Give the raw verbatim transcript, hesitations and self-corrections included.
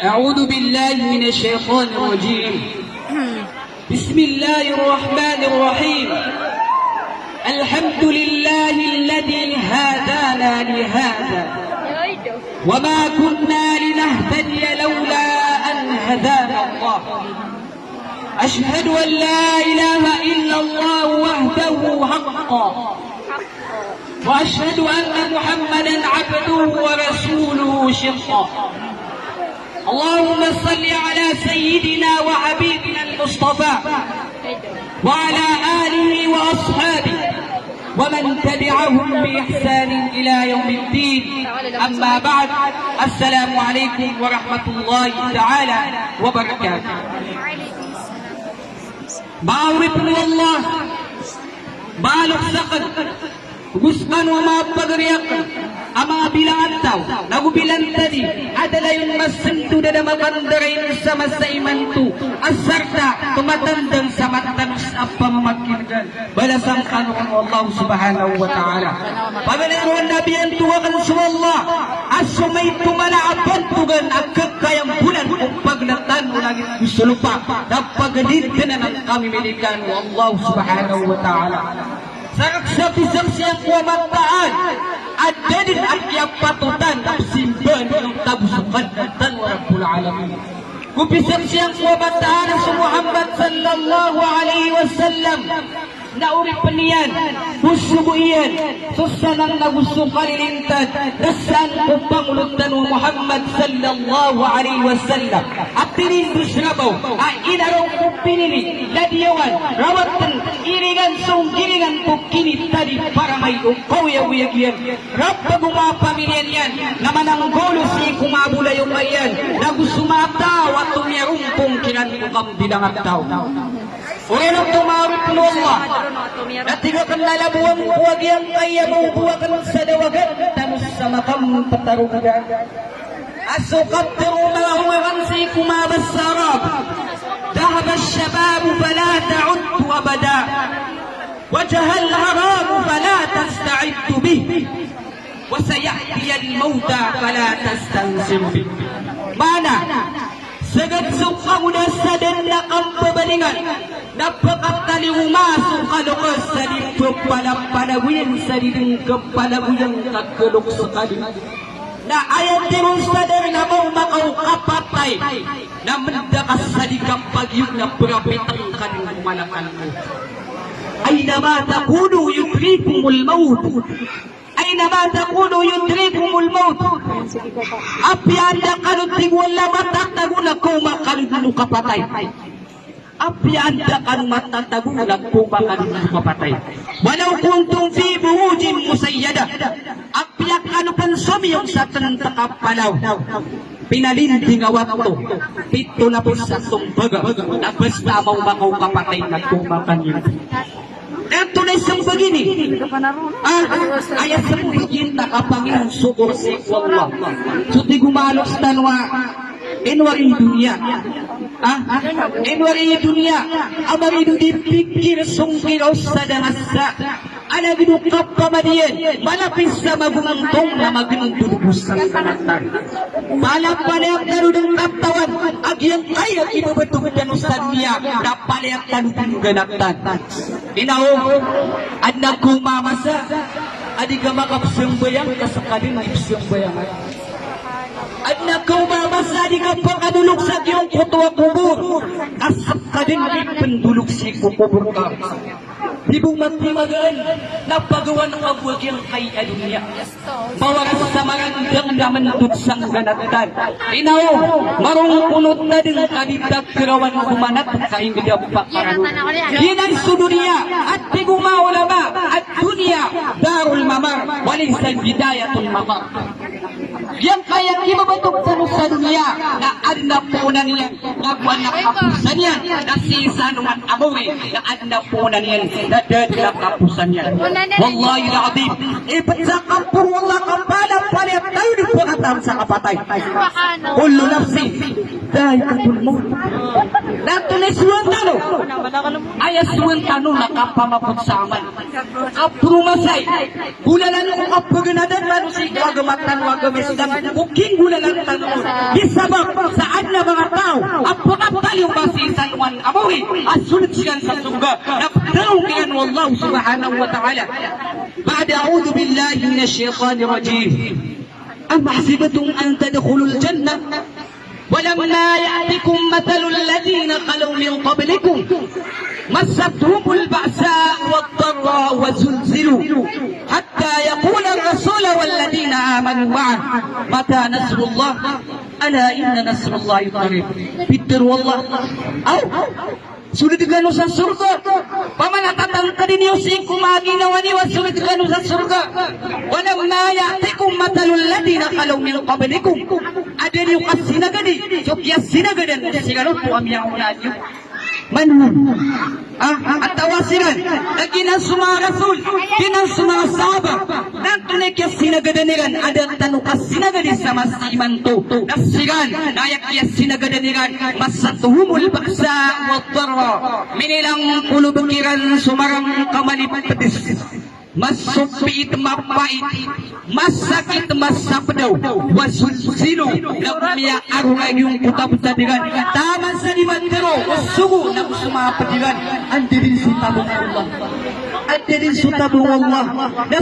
أعوذ بالله من الشيطان الرجيم. بسم الله الرحمن الرحيم. الحمد لله الذي هدانا لهذا وما كنا لنهتدي لولا أن هدانا الله. أشهد أن لا إله إلا الله وحده حقا، وأشهد أن محمدا عبده ورسوله حقا. اللهم صل على سيدنا وحبيبنا المصطفى وعلى آله وأصحابه ومن تبعهم بإحسان إلى يوم الدين. أما بعد، السلام عليكم ورحمة الله تعالى وبركاته. Manga oripn o Allah, manga loks akn, go skano a manga pagari akn a manga bilangan taw, nago bilantadi, a da layon masndod a da makandaraion sa masa imanto, a sarta pmatandang sa matanos a pamamakin'gan. Balasan kano o Allah subhanahu wa ta'ala. Paganay ron na biyantogan akn so Allah a so maito man a bantogan a kekayang bolan ko pagltan o langit go so lopa, na paganay dn anan kami milikan o Allah subhanahu wa ta'ala. Sa rk sa pizaksian ko a mataan a da dn a kiyapatotan a pzimbaan o tago so Kadnan tano a Rabbul Alamin. Ko pizaksian ko a mataan a so Muhammad sallallahu alaihi wasallam na oripn iyan, go sogo iyan so sanang nago so kalilintad, na san ko Pangono tano a Muhammad sallallahu alaihi wasallam, a tinindo sa rabaw a inaraw ko pinili, ladiyawan, rawatn, iringan so nggiringan ko kinitadi para mai o kaoyagoyag iyan. Rapag o manga pamiliya niyan na mananggolo sii ko manga bolayoka iyan, nago so manga taw a tomiyarompong kiran ko kambilangataw. Oripn o Allah, na tig akn a labowan ko a giyangkaya mawdo akn sa dawagan tano sa makam ptharoon. A so kaptero o manga ong akn sii ko manga basa Arab, ذهب الشباب فلا تعد أبدا، وجه الهرم فلا تستعد به، وسيأتي الموت فلا تستنصر به. Maana, sagad so kamodasan a da dn a kampabalingan, na pkhatalingoma so kaloks a di pphalampalagoyan sa di dn kepalagoyan ka kalok skali. Na aya tero sa da dn a maoma ka o kapatay, na mnda ka sa di kapagiyoga na prapitn ka dn ko malakal mawt. أينما تكونوا يدرككم الموت. أينما تكونوا يدرككم الموت. Apiya anda kano, tig o Allah, matatago, na kaoma kano dn o kapatay. Apiya anda kano matatago, na kaoma kano dn o kapatay. ولو كنتم في بروج مشيدة. Apiya kano pn somiyong sa tntk a palaw, pinalinding a wato, pito lapis a tombaga, na basta a maoma ka o kapatay na kaoma ka niyan. Antonaa i smbag ini? Ah, aya smbag iyan na kapanginon so korsi ko Allah. So tig o manga loks tano a ino ari i doniya. Ah, ino ari i doniya a marido di pikir song kiraw sa dangasa. Alagid o kapamadiyan, malapis sa magontong na magndodog o sangganatan. Palapalaya tano dn katawan a giyangkaya kibabatog tano sa doniya, na palaya tano dn ganatan. Inaw, adn a kaoma a masa a di ka makapzambayang ka ska dn di pzambayangan. Adn a kaoma a masa a di ka pakadolog sa giyangkoto a kobor ka ska dn di pndolog sii ko kobor ka. Di bo matimagaan na pagawan ka bo a giyangkai a doniya. Mawaras sa marandang na mndod sangganatan. Inaw, marongkon o tadng ka di ta kerawan ko manat ka ingd a pakaran. Giyanan so doniya, a tig o manga ulama, ad-dunya darul mamar, wa laysa bidayatul mafar. Giyangkaya kibabatog tano sa doniya na adn a poonan iyan, na go adn a kaposan iyan, na sii sa anoman a mawri na adn a poonan iyan, na da dn a kaposan iyan. Wallahil azim, ibt sa kampor o Allah, kapalapalaya tayo di pkhataan sa kapatay. Kullu nafsin dha'iqatul mawt. Na antonaa i sowa tano? Aya soman tano na kapamapot sa amal, kapromasay, golalan ko kapaganadan tano sii ko agama tano a agama Islam, ko kinggolalan tano. Di sabap sa adn a manga taw a pkapaliyo ba sii sa alongan a mori a sold siran sa sorga na ptharoon kiran o Allah subhanahu wa ta'ala. Ba'da a'udhu billahi minash shaytanir rajim. Am hasibtum an tadkhulul jannah ولما يأتكم مثل الذين خلوا من قبلكم مستهم البأساء والضراء وزلزلوا حتى يقول الرسول والذين آمنوا معه متى نصر الله ألا إن نصر الله قريب. Pitharo o Allah, aw, sold kano sa sorga. Opama na tatangkadi niyo sii ko manga ginawa niyo a sold kano sa sorga. Walamma ya'tikum mathalul ladhina khalaw min qablikum. A da niyo kasinagadi so kiyasinagadan o siran oto a miyaona niyo. Man hum? Ah, a taw a siran na giyanan so manga rasul, giyanan so manga sahaba. Na antonaa i kiyasinagadan iran a da tano kasinagadi sa masa imanto? Na siran na aya kiyasinagadan iran, massathumul ba'sa wad darra. Minilangkolob kiran so marangka a malipds. Masopiit, mapait, masakit, masapdaw, wa zulzilu, na miyaarongay giyangkoto a btad iran. Taman sa di matero o sogo na so manga pd iran. Anda dn so tabang o Allah? Anda dn so tabang o Allah? Na